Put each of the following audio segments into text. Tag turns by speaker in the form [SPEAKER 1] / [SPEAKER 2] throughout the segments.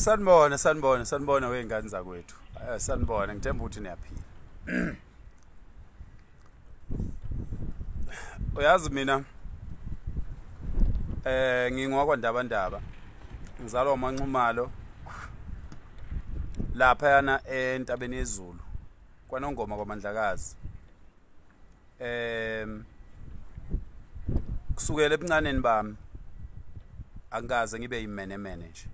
[SPEAKER 1] Sanibona, sanibona, sanibona wey'ngane zakwethu. Sanibona, ngithemba ukuthi niyaphila. Uyazi mina ngingowakwaNdabandaba. Ngizalwa uMaNxumalo laphayana entabeni yeZulu kwaNongoma kwaMandlakazi. Kusukela ebuncaneni bami angikaze ngibe yimenemene nje.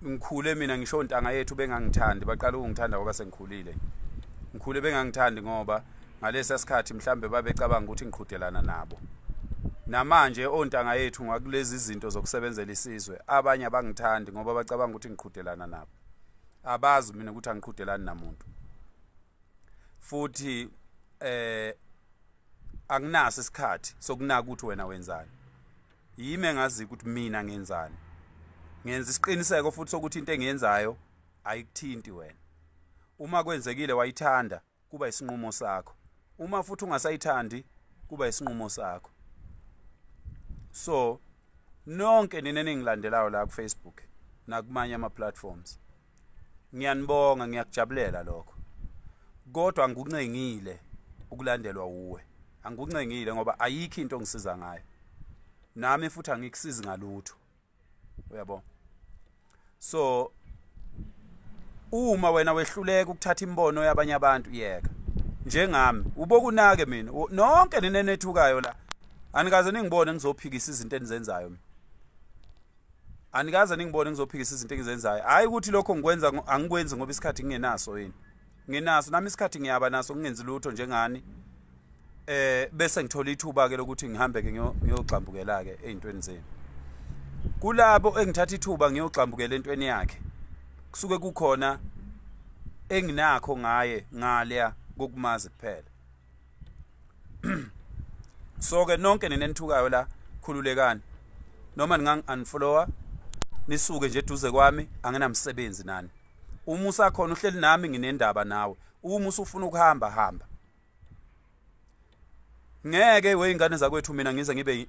[SPEAKER 1] Ngikhule mina ngisho ontanga yethu bengangithandi, baqala ukungithanda ngoba sengikhulile. Ngikhule bengangithandi ngoba ngalesa sikhathi mhlambe babecabanga ukuthi ngiqhudelana nabo. Namanje ontanga yethu ngakulezi izinto zokusebenzela isizwe, abanye abangithandi ngoba bacabanga ukuthi ngiqhudelana nabo. Abazi mina ukuthi angiqhudelani namuntu. Futhi anginaso isikhathi sokunaka ukuthi wena wenzani. Yimi engazi ukuthi mina ngenzani. Ngenza isiqiniseko futhi sokuthi into engiyenzayo ayikuthinti wena. Uma kwenzekile wayithanda, kuba isinqumo sakho. Uma futhi ungasayithandi, kuba isinqumo sakho. So nonke nina eningilandelayo la ku Facebook nakumanye ama platforms, ngiyanibonga, ngiyakujabulela lokho. Kodwa angikuncengile ukulandelwa uwe. Angikuncengile ngoba ayikho into ongisiza ngayo. Nami futhi angikusizi ngalutho. Uyabo? So uma wena wehluleka ukuthatha imbono yabanye abantu, yeka. Njengami, ubokunake mina. Nonke nina enethukayo la, anikaze ningibone ngizophikisa izinto enizenzayo mina. Anikaze ningibone ngizophikisa izinto engizenzayo. Hayi ukuthi lokho ngikwenza, angikwenzi ngoba isikhathi ngingenaso yini. Nginaso nami isikhathi, ngiyaba naso ngingenzi lutho njengani. Bese ngithola ithuba ke lokuthi ngihambe ke ngiyogxambukela ke ezintweni zenu. Kulabo engithatha ithuba ngiyogxambukela entweni yakhe, kusuke kukhona enginakho ngaye ngaleya kokumazi kuphela. So ke nonke nina enithukayo la, khululekani. Noma ningangi-unfollower, nisuke nje eduze kwami, anginamsebenzi nani. Uma usakhona uhleli nami, nginendaba nawe. Uma usufuna ukuhamba, hamba. Ngeke wey'ngane zakwethu mina ngize ngibe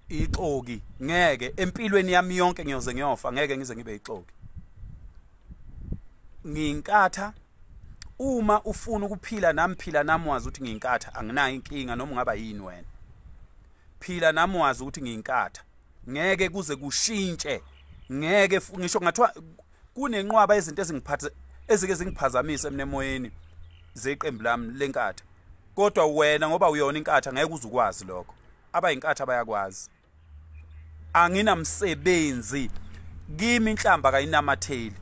[SPEAKER 1] ixoki. Ngeke empilweni yami yonke ngiyoze ngiyofa, ngeke ngize ngibe ixoki. Ngiyinkatha. Uma ufuna ukuphila nami, phila nami wazi ukuthi ngiyinkatha, anginayo inkinga noma ungaba yini wena. Phila nami wazi ukuthi ngiyinkatha. Ngeke kuze kushintshe. Ngeke ngisho ngathiwa kunenqwaba izinto ezingiphatha ezike zingiphazamise mina emoyeni zeqembu lami lenkatha. Kodwa wena ngoba uyona inkatha ngeke uze ukwazi lokho. Abayinkatha bayakwazi. Anginamsebenzi. Kimi inhlamba kayinamatheli.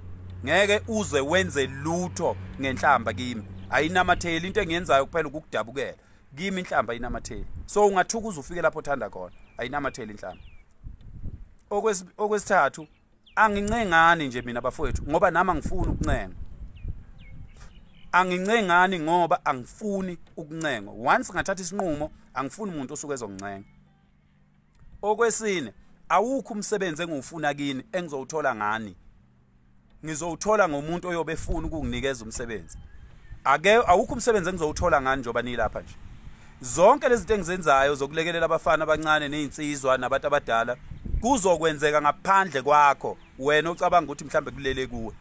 [SPEAKER 1] Ngeke uze wenze lutho ngenhlamba kimi. Ayinamatheli, into engiyenzayo kuphela ukukudabukela. Kimi inhlamba ayinamatheli. So ungathuka uze ufike lapho othanda khona. Ayinamatheli inhlamba. Okwesithathu, angincengani nje mina bafowethu ngoba nami angifuni ukuncenga. Angincengani ngoba angifuni ukuncengwa. Once ngathatha isinqumo, angifuni umuntu osuke ezongincenga. Okwesine, awukho umsebenzi engiwufuna kini engizowuthola ngani. Ngizowuthola ngomuntu oyobe efuna ukunginikeza umsebenzi. Ake awukho umsebenzi engizowuthola ngani njengoba nilapha nje. Zonke lezi zinto engizenzayo zokulekelela abafana abancane nezinsizwa nabantu abadala kuzokwenzeka ngaphandle kwakho wena ocabanga ukuthi mhlambe kulele kuwe.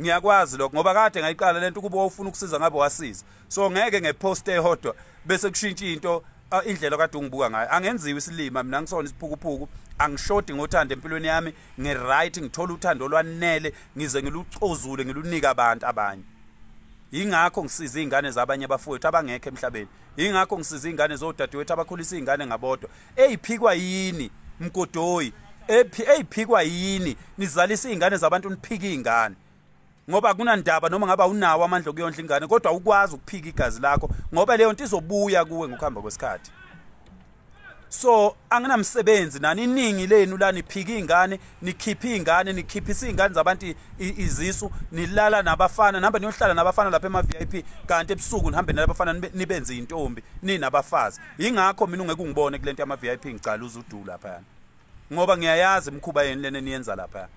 [SPEAKER 1] Ngiyakwazi lokho ngoba kade ngayiqala lento, kuba ufuna ukusiza ngabe wasiza. So ngeke ngepost ehodwa bese kushintsha into, indlela kade ungibuka ngayo. Angenziwe isilima mina, ngisona isiphukuphuku, angishodi ngothando empilweni yami, ngi-right, ngithola uthando olwanele ngize ngilucozule ngilunika abantu abanye. Yingakho ngisiza izingane zabanye abafowethu abangekho emhlabeni. Yingakho ngisiza izingane zodadewethu abakhulisa izingane ngabodwa. Eyiphikwa yini mgodoyi? Eyiphikwa yini? Nizalisa izingane zabantu, niphike izingane. Ngoba akunandaba noma ngaba unawo amandla okuyondla ingane, kodwa ukwazi ukuphika igazi lakho ngoba leyo nto izobuya kuwe ngokuhamba kwesikhathi. So anginamsebenzi nani, iningi lenu la niphika izingane, nikhipha izingane, nikhiphisa izingane zabantu izisu, nilala nabafana, nihamba niyohlala nabafana lapha ema VIP, kanti ebusuku nihambe nabafana nibenze intombi, ninabafazi. Yingakho mina ungeke ungibone kulento yama VIP ngicala uzudu lapha. Ngoba ngiyayazi imikhuba yenu lena eniyenza lapha.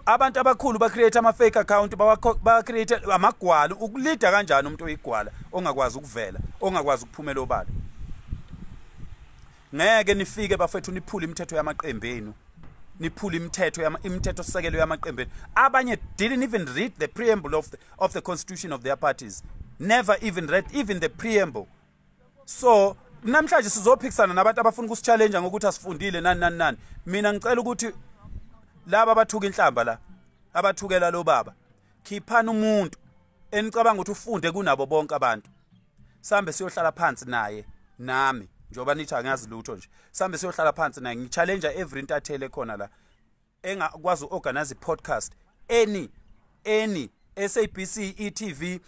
[SPEAKER 1] Abantu abakhulu ba create ama fake account, ba create amagwala. Ukulida kanjani umuntu oyigwala ongakwazi ukuvela, ongakwazi ukuphumela obala? Ngeke nifike bafethu niphule imithetho yamaqembu enu. Niphula imithetho, imithetho sisekelo yamaqembu. Abanye didn't even read the preamble of the constitution of their parties. Never even read even the preamble. So namhlanje sizophikisana nabantu abafuna ukusichallenge ngokuthi asifundile nani nani nani. Mina ngicela ukuthi laba abathuka inhlamba la, abathukela lo baba, khiphana umuntu enicabanga ukuthi ufunde kunabo bonke abantu. Sambe siyohlala phansi naye nami, njengoba nithi angazi lutho nje. Sambe siyohlala phansi naye, ngichallenge every intatheli khona la engakwazi uorganize podcast any SABC, eTV,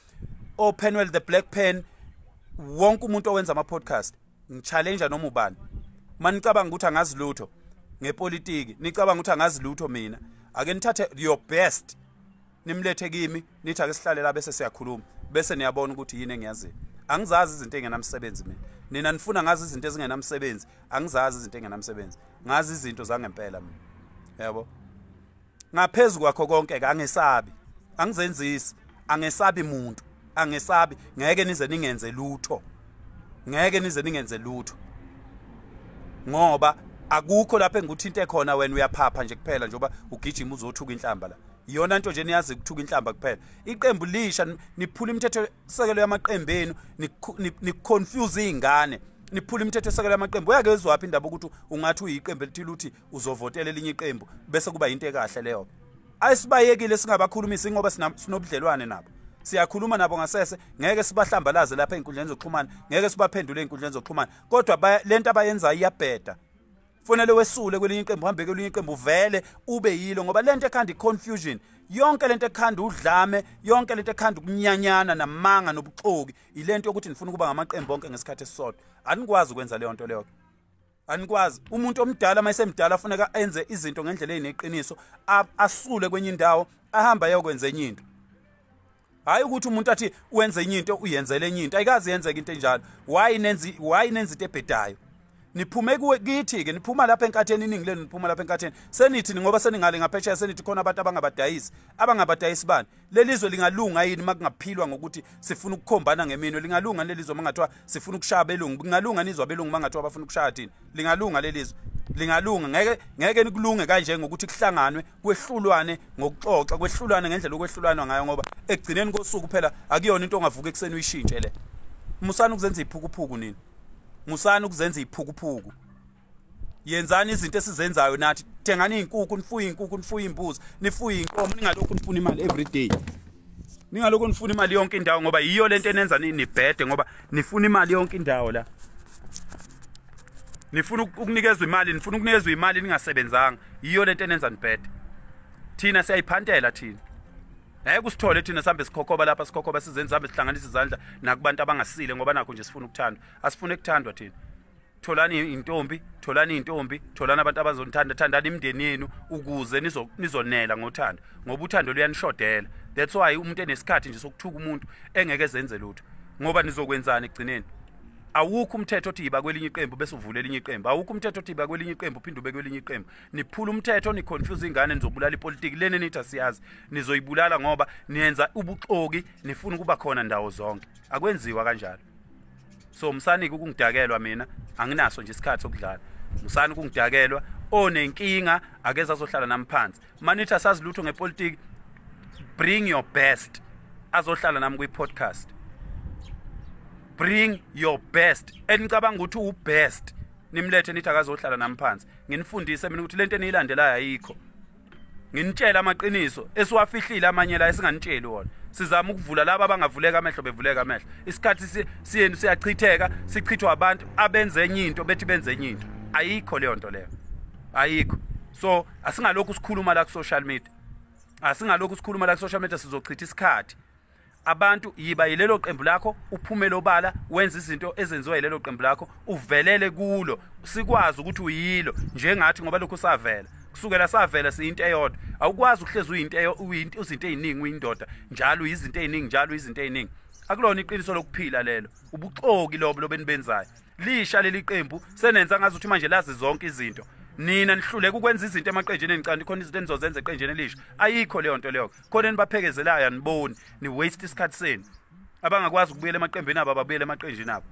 [SPEAKER 1] Openwell, the Black Pen, wonke umuntu owenza ama podcast, ngichallenge noma ubani. Manicabanga ukuthi angazi lutho ngepolitiki, nicabanga ukuthi angazi lutho mina, ake nithathe your best nimlethe kimi, nithi ake sihlale la bese siyakhuluma, bese niyabona ukuthi yini engiyaziyo. Angizazi izinto engenamsebenzi mina. Nina nifuna ngazi izinto ezingenamsebenzi, angizazi izinto engenamsebenzi. Ngazi izinto zangempela mina. Yabo. Ngaphezulu kwakho konke ke angesabi. Angizenzisi, angesabi umuntu, angesabi, ngeke nize ningenze lutho. Ngeke nize ningenze lutho. Ngoba akukho lapha engikuthinte khona, wena uyaphapha nje kuphela njengoba ugijima uzothuka inhlamba la. Iyona nto nje niyazi ukuthuka inhlamba kuphela. Iqembu lisha, niphula imithetho sekelo yamaqembu enu, ni confuse izingane. Niphula imithetho sekelo yamaqembu. Uyake wezwaphi indaba ukuthi ungathi uyiqembu elithile uthi uzovotela elinye iqembu bese kuba into ekahle leyo? Ayisibayekile singabakhulumisi ngoba sinobudlelwane nabo. Siyakhuluma nabo ngasese, ngeke sibahlambalaze lapha einkundleni zokuxhumana, ngeke sibaphendule einkundleni zokuxhumana. Kodwa lento abayenzayo iyabheda. Kufanele wesule kwelinye iqembu, uhambe kwelinye iqembu, vele ube yilo, ngoba lento ekhanda iconfusion, yonke lento ekhanda udlame, yonke lento ekhanda ukunyanyana namanga nobuxoki, ilento yokuthi nifuna ukuba ngamaqembu onke ngesikhathi esisodwa. Anikwazi ukwenza leyo nto leyo. Anikwazi. Umuntu omdala mayesemdala afuneka enze izinto ngendlela ezineqiniso, asule kwenye indawo, ahambe ayokwenza enye into. Hayi ukuthi umuntu athi wenze enye into uyenzele enye into. Ayikazi yenzeke into enjalo. Why nenza into ebhedayo? Niphume kithi ke, niphuma lapha enkatheni, iningi lenu niphuma lapha enkatheni. Senithi ngoba seningale ngaphesheya, senithi khona abantu abangabadayisi. Abangabadayisi bani? Lelizwe lingalunga yini makungaphilwa ngokuthi sifuna ukukhombana ngeminwe? Lingalunga lelizwe mangathiwa sifuna ukushaya abelungu? Lingalunga nizwe abelungu mangathiwa bafuna ukushaya thina? Lingalunga lelizwe? Lingalunga? Ngeke nikulunge kanje ngokuthi kuhlanganwe, kwehlulwane ngokuxoxa, kwehlulwane ngendlela okwehlulwana ngayo, ngoba ekugcineni kosuku phela akuyona into ongavuka ekuseni uyishintshe le. Musani ukuzenza iphukuphuku nini. Musani ukuzenza iphukuphuku. Yenzani izinto esizenzayo nathi. Thengani izinkukhu, nifuye izinkukhu, nifuye imbuzi, nifuye inkomo, ningalokhu nifuna imali every day. Ningalokhu nifuna imali yonke indawo, ngoba yiyo lento enenza nibhede, ngoba nifuna imali yonke indawo la. Nifuna ukunikezwa imali, nifuna ukunikezwa imali ningasebenzanga. Yiyo lento enenza nibhede. Thina siyayiphantela thina. Ngeke usithole thina sambe sikhokhoba lapha, sikhokhoba sizenza, sambe sihlanganisa izandla nakubantu abangasile, ngoba nakho nje sifuna ukuthandwa. Asifune ukuthandwa thina. Tholani intombi, tholani intombi, tholani abantu abazonithanda, thandani imindeni yenu ukuze nizonela ngothando, ngoba uthando luyanishodela. That's why umuntu enesikhathi nje sokuthuka umuntu engeke ezenze lutho, ngoba nizokwenzani ekugcineni? Awukho umthetho othi yiba kwelinye iqembu bese uvula elinye iqembu. Awukho umthetho othi yiba kwelinye iqembu uphinde ube kwelinye iqembu. Niphula umthetho, niconfuse ingane, nizobulala ipolitiki lena nithi asiyazi. Nizoyibulala ngoba niyenza ubuxoki, nifuna ukuba khona ndawo zonke. Akwenziwa kanjalo. So musani ukungidakelwa mina, anginaso nje isikhathi sokudlala. Musani ukungidakelwa, onenkinga akeze azohlala nami phansi. Manithi asazi lutho ngepolitiki, bring your best azohlala nami kwi-podcast. Bring your best enicabanga ukuthi ubest, nimlethe nithi akazohlala nami phansi, nginifundise mina ukuthi lento eniyilandelayo ayikho, nginitshela amaqiniso esiwafihlile amanye la esinganitsheli wona. Sizama ukuvula laba abangavuleka amehlo, bevuleka amehlo. Isikhathi siyenu siyachitheka, sichithwa abantu abenze enye into, bethi benze enye into. Ayikho leyo nto leyo, ayikho. So asingalokhu sikhuluma la ku social media, asingalokhu sikhuluma la ku social media, sizochitha isikhathi. Abantu, yiba yilelo qembu lakho, uphumele obala, wenze izinto ezenziwa yilelo qembu lakho, uvelele kulo, sikwazi ukuthi uyilo njengathi, ngoba lokhu savela, kusukela savela siyinto eyodwa. Awukwazi ukuhlezi uyinto, uyinto, izinto eziningi, uyindoda njalo, izinto eziningi njalo, izinto eziningi. Akulona iqiniso lokuphila lelo, ubuxoki lobo lobenibenzayo. Lisha leli qembu, senenza ngazi ukuthi manje lazi zonke izinto. Nina nihluleka ukwenza izinto emaqenjini enicane, khona izinto enizozenza eqenjini elisha. Ayikho leyo nto leyo. Khona enibaphekezelayo, aniboni, ni waste isikhathi senu. Abangakwazi ukubuyela emaqembini abo ababuyele emaqenjini abo.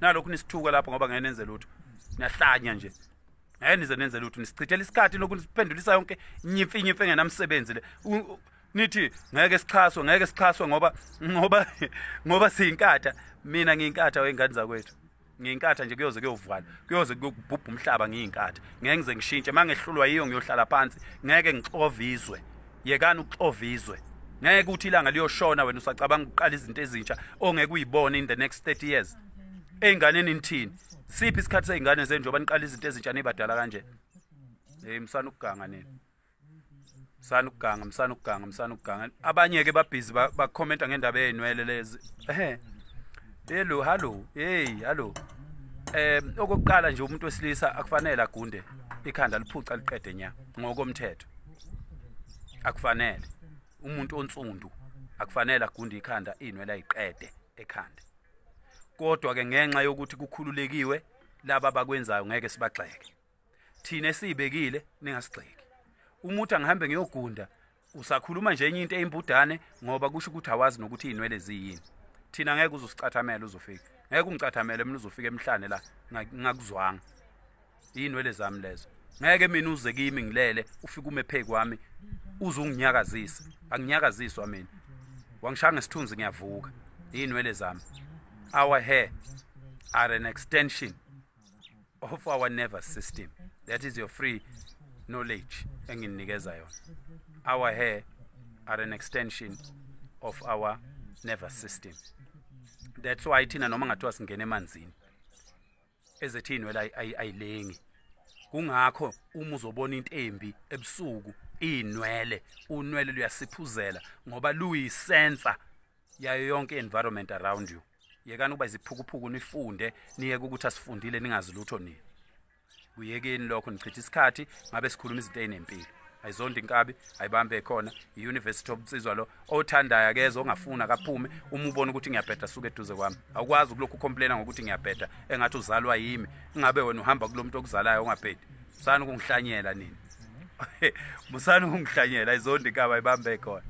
[SPEAKER 1] Nalokhu nisithuka lapho ngoba ngeke nenze lutho, niyahlanya nje. Ngeke nize nenze lutho, nisichithela isikhathi lokhu nisiphendulisa yonke nyimfi nyimfi engenamsebenzi le. Nithi ngeke sixhaswe, ngeke sixhaswe ngoba siyinkatha. Mina ngiyinkatha wengane zakwethu. Ngiyinkatha nje kuyoze kuyovala, kuyoze kuyobhubha umhlaba ngiyinkatha. Ngeke ngize ngishintshe, mangehlulwa yiyo ngiyohlala phansi, ngeke ngixovizwe. Yekani ukuxovizwe. Ngeke uthi ilanga liyoshona wena usacabanga ukuqala izinto ezintsha ongeke uyibone in the next 30 years. Ey'nganeni nithini? Siphi isikhathi sey'ngane zenu njengoba niqala izinto ezintsha nibadala kanje? Hey, msana ukuganga nini. Msana ukuganga, msana ukuganga, msana ukuganga. Abanye-ke babhizi bakhomenta ngendaba ey'nwele lezi. Ehhe. Hello, hallo. Hey, hallo. Okokuqala nje umuntu wesilisa akufanele agunde ikhanda liphuca liqede nya ngokomthetho. Akufanele. Umuntu onsundu akufanele agunde ikhanda inwele ayiqede ekhanda. Kodwa ke ngenxa yokuthi kukhululekiwe laba abakwenzayo ngeke sibagxeke. Thina esibekile ningasigxeki. Umuntu angihambe ngiyogunda usakhuluma nje enye into eyimbudane ngoba kusho ukuthi awazi nokuthi inwele ziyini. Thina ngeke uzosicathamela uzofika. Ngeke ungicathamele mina uzofika emhlane la ngakuzwanga. Inwele zami lezo. Ngeke mina uze kimi ngilele ufike ume phe kwami uze unginyakazise. Anginyakaziswa mina. Wangishaya ngesithunzi ngiyavuka. Inwele zami. Our hair are an extension of our nervous system. That is your free knowledge enginikeza yona. Our hair are an extension of our nervous system. That's why thina noma ngathiwa singena emanzini ezethi inwele ayilengi. Kungakho uma uzobona into embi ebusuku inwele, unwele luyasiphuzela ngoba luyisensa yayo yonke environment around you. Yekani ukuba iziphukuphuku nifunde, niyeke ukuthi asifundile ningazi lutho nini. Kuyekeni lokho nichitha isikhathi ngabe sikhuluma izinto ezinempilo. Ayizondi inkabi, ayibambe khona. I-University of Nsizwa lo othandayo akeze, ongafuna akaphume. Uma ubona ukuthi ngiyabheda suka eduze kwami. Awukwazi ukulokhu ucomplaina ngokuthi ngiyabheda engathi uzalwa yimi. Ingabe wena uhamba kulomuntu okuzalayo ongabhedi. Musani ukungihlanyela nini. Musani ukungihlanyela, ayizondi inkabi, ayibambe khona.